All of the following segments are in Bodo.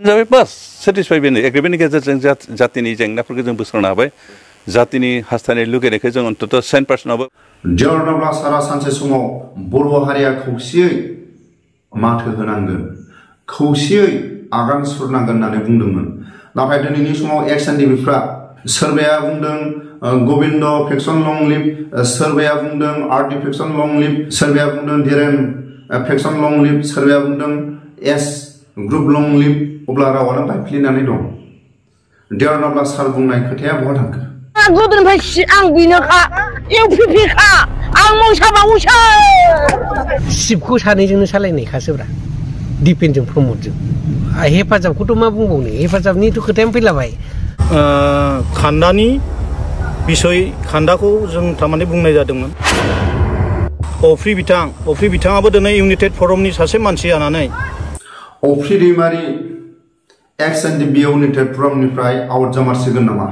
जाबाय बास सेटिसफाइ बेनो एग्रिमेन्टनि गेजेरजों जातिनि जेंनाफोरखौ जों बोस्रांनो हाबाय जातिनि हास्थायनाय लुगैनायखौ जों अन्तत 100%आवबो देरनोब्ला सारा सानसे समाव बर' हारिया खौसेयै माथो होनांगोन खौसेयै आगान सुरनांगोन होननानै बुंदोंमोन नाथाय दिनैनि समाव एक्स एनडिबिफ्रा सोरबाया बुंदों गोविन्द फेक्सन लं लिभ सोरबाया बुंदों आरडि फेक्सन लं लिभ सोरबाया बुंदों धीरेन फेक्सन लं लिभ सोरबाया बुंदों एस ग्रुप लं लिभ अब्ला रावानो बायफ्लेनानै दं देरनोब्ला सार बुंनाय खोथाया बहा थांखो गोदोनिफ्राय आं बेनोखा एवफिखा आं मोसाबावोसो सिपखौ सानैजोंनो सालायनायखासोब्रा दिपेनजों प्रमदजों हेफाजाबखौथ' मा बुंबावनो हेफाजाबनिथ' खोथायानो फैलाबाय खान्दानि बिसय खान्दाखौ जों थारमाने बुंनाय जादोंमोन अफ्रि बिथाङाबो दिनै इउनाइटेड फरमनि सासे मानसि जानानै अफ्रि दैमारि एक्स एनडिबि इउनाइटेड फरमनिफ्राय आउट जामारसिगोन नामा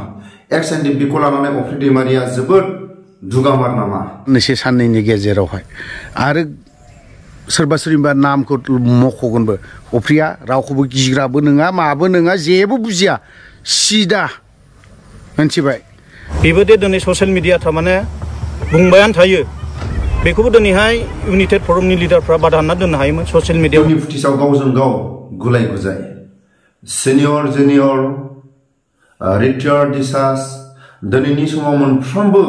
एक्स एनडिबिखौ लानानै अफ्रि दैमारिया जोबोद दुगामार नामा नैसे साननैनि गेजेरावहाय आरो सोरबा सोरनिबा नामखौ मख'गोनबो अफ्रिया रावखौबो गिग्राबो नङा माबो नङा जेबो बुजिया सिदा मिथिबाय बेबो दे दिनै ससियेल मिडिया थारमाने बुंबायानो थायो बेखौबो दिनैहाय इउनाइटेड फरमनि लिडारफ्रा बादा होनना दोननो हायोमोन ससियेल मिडियाआव फुटिसाव गावजों गाव गुलाय गुजाय सिनियर जुनियर रिटायार्ड डिसास दिनैनि समाव मोनफ्रोमबो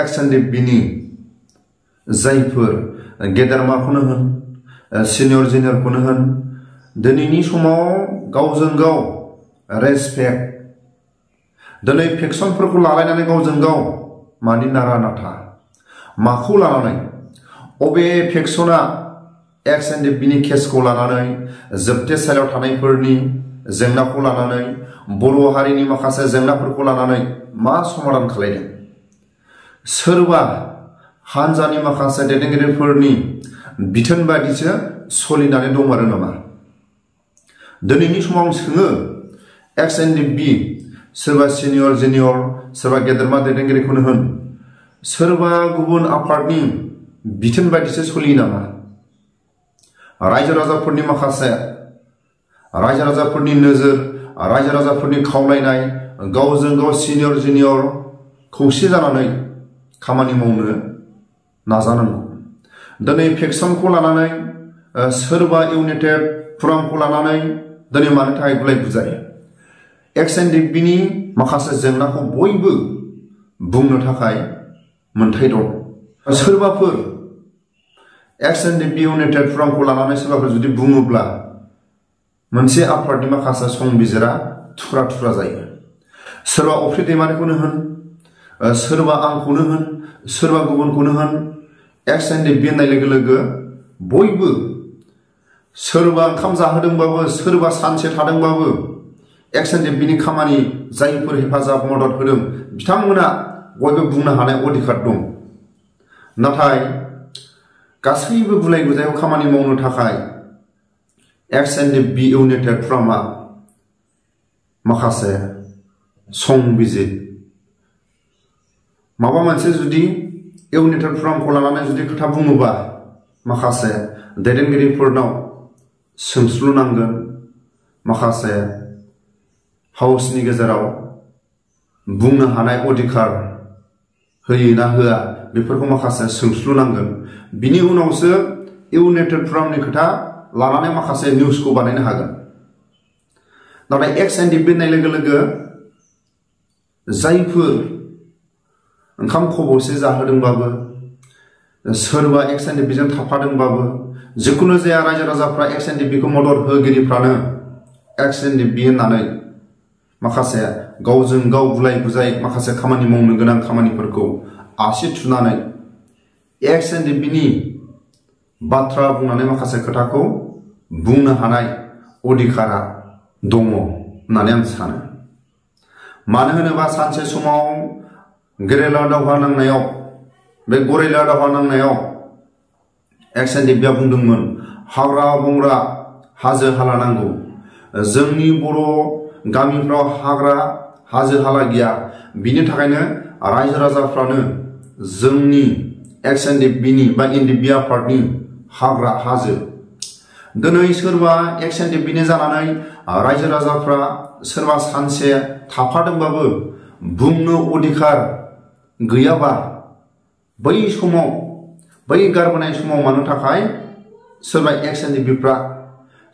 एक्स एनडिबिनि जायफोर गेदेरमाखौनो होन सिनियर जुनियरखौनो होन दिनैनि समाव गावजों गाव रेसपेक्ट दिनै फेक्सनफोरखौ लालायनानै गावजों गाव मानि नारा नाथा माखौ लानानै अबे फेक्सना एक्स एनडिबिनि केसखौ लानानै जोबथेसालियाव थानायफोरनि जेंनाखौ लानानै बर' हारिनि माखासे जेंनाफोरखौ लानानै मा समाधान खालायदों सोरबा हानजानि माखासे दैदेनगिरिफोरनि बिथोन बायदिसो सोलिनानै दंमारो नामा दिनैनि समाव सोङो एक्स एनडिबि सोरबा सिनियर जुनियर सोरबा गेदेरमा दैदेनगिरिखौनो होन सोरबा गुबुन आफादनि बिथोन बायदिसो सोलियो नामा रायजो राजाफोरनि माखासे रायजो राजाफोरनि नोजोर रायजो राजाफोरनि खावलायनाय गावजों गाव सिनियर जुनियर खौसे जानानै खामानि मावनो नाजानांगौ दिनै फेक्सनखौ लानानै सोरबा इउनाइटेड फरमखौ लानानै दिनै मानो थाखाय गुलाय गुजाय एक्स एनडिबिनि माखासे जेंनाखौ बयबो बुंनो थाखाय मोन्थाय दं सोरबाफोर एक्स एनडिबि इउनाइटेड फरमखौ लानानै सोरबाफोर जुदि बुङोब्ला मोनसे आफादनि माखासे संबिजिरा थुरा थुरा जायो सोरबा अफ्रि दैमारिखौनो होन सोरबा आंखौनो होन सोरबा गुबुनखौनो होन एक्स एनडिबि होननाय लोगो लोगो बयबो सोरबा ओंखाम जाहोदोंबाबो सोरबा सानसे थादोंबाबो एक्स एनडिबिनि खामानि जायफोर हेफाजाब मदद होदों बिथांमोना बयबो बुंनो हानाय अधिकार दं नाथाय गासैबो गुलाय गुजायाव खामानि मावनो थाखाय एक्स एनडिबि इउनाइटेड फरमआ माखासे संबिजिर माबा मोनसे जुदि इउनाइटेड फरमखौ लानानै जुदि खोथा बुङोबा माखासे दैदेनगिरिफोरनाव सोंस्लुनांगोन माखासे हाउसनि गेजेराव बुंनो हानाय अधिकार होयो ना होआ बेफोरखौ माखासे सोंस्लुनांगोन बिनि उनावसो इउनाइटेड फरमनि खोथा लानानै माखासे निउसखौ बानायनो हागोन नाथाय एक्स एनडिबि होननाय लोगो लोगो जायफोर ओंखाम खबसे जाहोदोंबाबो सोरबा एक्स एनडिबिजों थाफादोंबाबो जिखुनु जाया रायजो राजाफ्रा एक्स एनडिबिखौ मदद होगिरिफ्रानो एक्स एनडिबि होननानै माखासे गावजों गाव गुलाय गुजाय माखासे खामानि मावनो गोनां खामानिफोरखौ आसि थुनानै एक्स एनडिबिनि बाथ्रा बुंनानै माखासे खोथाखौ बुंनो हानाय अधिकारा दङ होननानै आं सानो मानो होनोबा सानसे समाव गेरेला दावहा नांनायाव बे गरेला दावहा नांनायाव एक्स एनडिबिया बुंदोंमोन हाग्रा बंग्रा हाजो हाला नांगौ जोंनि बर' गामिफ्राव हाग्रा हाजो हाला गैया बिनि थाखायनो रायजो राजाफ्रानो जोंनि एक्स एनडिबिनि बा एनडिबि आफादनि हाग्रा हाजो दिनै सोरबा एक्स एनडिबिनि जानानै रायजो राजाफ्रा सोरबा सानसे थाफादोंबाबो बुंनो अधिकार गैयाबा बै समाव बै गारबोनाय समाव मानो थाखाय सोरबा एक्स एन डि बिफ्रा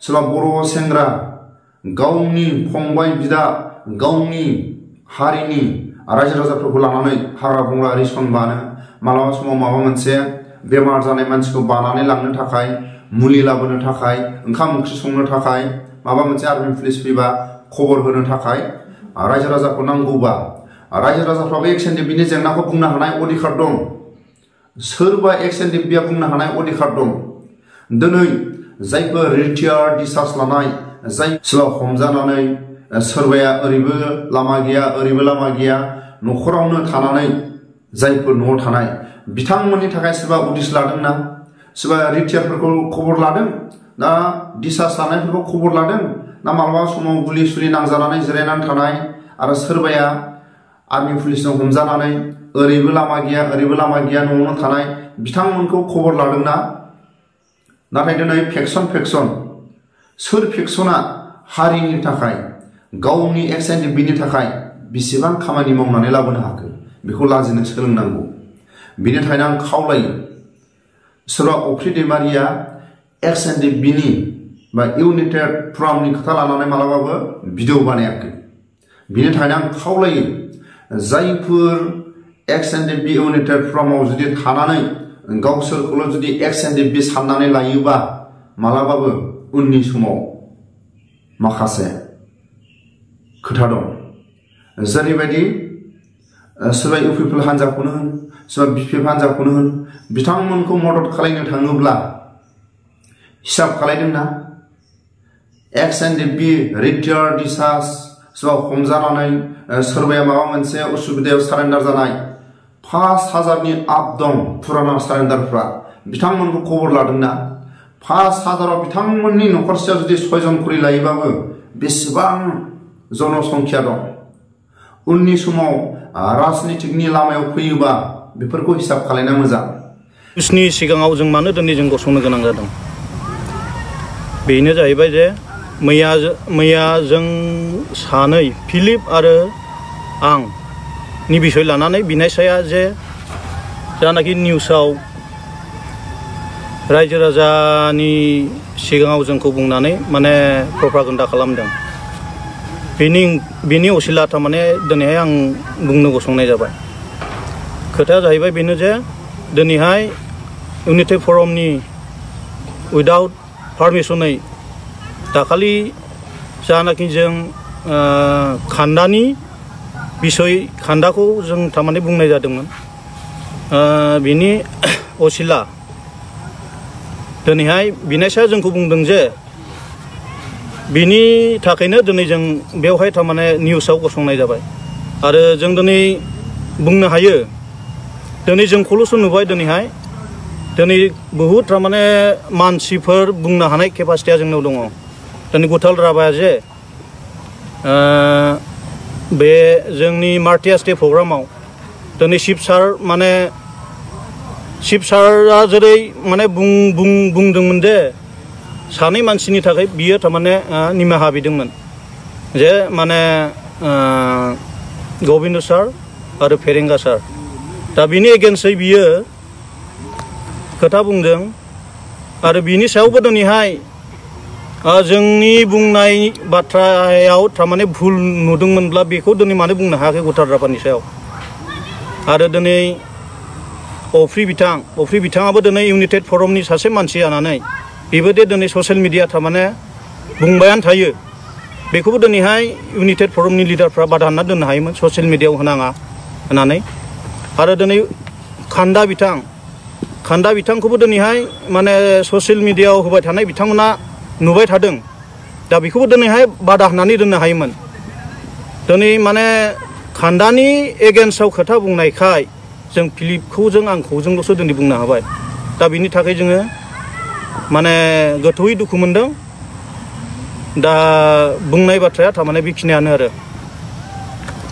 सोरबा बर' सेंग्रा गावनि फंबाय बिदा गावनि हारिनि रायजो राजाफोरखौ लानानै हाग्रा बंग्रा रिसन बानो मालाबा समाव माबा मोनसे बेमार जानाय मानसिखौ बानानै लांनो थाखाय मुलि लाबोनो थाखाय ओंखाम ओंख्रि संनो थाखाय माबा मोनसे आर्मि पुलिस फैबा खबर होनो थाखाय रायजो राजाखौ नांगौबा रायजो राजाफ्राबो एक्स एन डि बिनि जेंनाखौ बुंनो हानाय अधिकार दं सोरबा एक्स एन डि बिया बुंनो हानाय अधिकार दं दिनै जायफोर रिटायार्ड डिसार्ज लानाय जाय सोरबा हमजानानै सोरबाया ओरैबो लामा गैया ओरैबो लामा गैया न'खरावनो थानानै जायफोर न'आव थानाय बिथांमोननि थाखाय सोरबा उदिस लादोंना सोरबा रिटायारफोरखौ खबर लादों ना डिसार्ज लानायफोरखौ खबर लादों ना मालाबा समाव गुलि सुलि नांजानानै जिरायनानै थानाय आरो सोरबाया आर्मि पुलिसजों हमजानानै ओरैबो लामा गैया न'आवनो थानाय बिथांमोनखौ खबर लादोंना नाथाय दिनै फेक्सन सोर फेक्सना हारिनि थाखाय गावनि एक्स एन डि बिनि थाखाय बेसेबां खामानि मावनानै लाबोनो हाखो बेखौ लाजिनो सोलोंनांगौ बिनि थाखायनो आं खावलायो सोरबा अफ्रि दैमारिया एक्स एन डि बिनि बा इउनाइटेड फरामनि खोथा लानानै मालाबाबो भिडिअ बानायाखै बिनि थाखायनो आं खावलायो जायफोर एक्स एन डि बि इउनाइटेड फरामाव जुदि थानानै गावसोरखौल' जुदि एक्स एन डि बि साननानै लायोबा मालाबाबो उननि समाव माखासे खोथा दं जेरैबायदि सोरबा इउ पि पि एल हान्जाखौनो होन सोरबा बि पि एफ हान्जाखौनो होन बिथांमोनखौ मदद खालामनो थाङोब्ला हिसाब खालायदोंना एक्स एन डि बि रिटायार्ड डिसार्ज सोरबा हमजानानै सोरबाया माबा मोनसे उसुबिदायाव सारेन्डार जानाय 5,000नि आप दं फुराना सारेन्डारफ्रा बिथांमोनखौ खबर लादोंना 5,000आव बिथांमोननि न'खरसेयाव जुदि 6 जन खरि लायोबाबो बेसेबां जनसंख्या दं उननि समाव राजनितिकनि लामायाव फैयोबा बेफोरखौ हिसाब खालायना मोजां निउसनि सिगाङाव जों मानो दिनै जों गसंनो गोनां जादों बेनो जाहैबाय जे मैया जों सानै फिलिप आरो आं नि बिसय लानानै बिनायसाया जे जानाखि निउसाव रायजो राजानि सिगाङाव जोंखौ बुंनानै माने प्रपागान्डा खालामदों बेनि असिला थारमाने दिनैहाय आं बुंनो गसंनाय जाबाय खोथाया जाहैबाय बेनो जे दिनैहाय इउनाइटेड फरामनि उइदाउट पारमिसनै दाखालि जानाखि जों खान्दानि बिसय खान्दाखौ जों थारमाने बुंनाय जादोंमोन बिनि असिला दिनैहाय बिनायसाया जोंखौ बुंदों जे बिनि थाखायनो दिनै जों बेवहाय थारमाने निउसाव गसंनाय जाबाय आरो जों दिनै बुंनो हायो दिनै जोंखौल'सो नुबाय दिनैहाय दिनै बहुद थारमाने मानसिफोर बुंनो हानाय केपासिटिया जोंनाव दङ दिनै गुथाल राभाया जे बे जोंनि मार्टियास डे प्रग्रामाव दिनै शिब सारा जेरै माने बुंदोंमोन जे सानै मानसिनि थाखाय बियो थारमाने निमाहा बिदोंमोन जे माने गबिन्द सार आरो फेरेंगा सार दा बिनि एगेन्स्टै बियो खोथा बुंदों आरो बिनि सायावबो दिनैहाय जोंनि बुंनाय बाथ्रायाव थारमाने भुल नुदोंमोनब्ला बेखौ दिनै मानो बुंनो हायाखै गुथाल राभानि सायाव आरो दिनै अफ्रि बिथाङाबो दिनै इउनाइटेड फरामनि सासे मानसि जानानै बेबो दे दिनै ससियेल मिडिया थारमाने बुंबायानो थायो बेखौबो दिनैहाय इउनाइटेड फरामनि लिडारफ्रा बादा होना दोननो हायोमोन ससियेल मिडियायाव होनाङा होननानै आरो दिनै खान्दा बिथांखौबो दिनैहाय माने ससियेल मिडियायाव होबाय थानाय बिथांमोना नुबाय थादों दा बेखौबो दिनैहाय बादा होनानै दोननो हायोमोन दिनै माने खान्दानि एगेन्स्टआव खोथा बुंनायखाय जों फिलिपखौ आंखौजोंल'सो दिनै बुंनो हाबाय दा बिनि थाखाय जोङो माने गोथौयै दुखु मोनदों दा बुंनाय बाथ्राया थारमाने बेखिनियानो आरो